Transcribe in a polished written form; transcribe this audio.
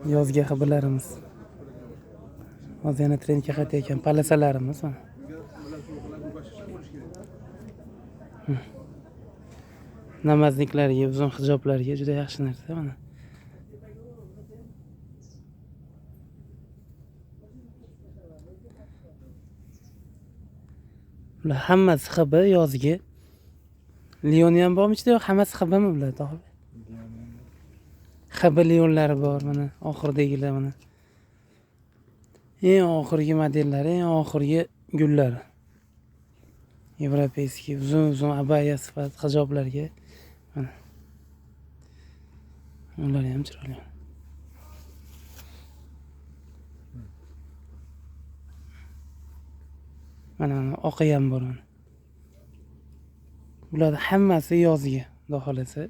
Yozgi xibilarimiz. Hozir yana trendga qaytayotgan palasalarimiz mana. Namazniklarga, uzun hijoblarga juda yaxshi narsa mana. Bular hammasi xibi yozgi. Leoni ham bormi ichida yo hammasi xibimi bular, Tohir? Xibi leonlari bor mana, oxiridagilar mana. Eng oxirgi modellari, eng oxirgi gullari. Европейский uzun uzun abaya sifat hijoblarga mana. Ular ham chiroyli. Mana oqi ham bor mana. Bular hammasi yozgi, xudo xolasa.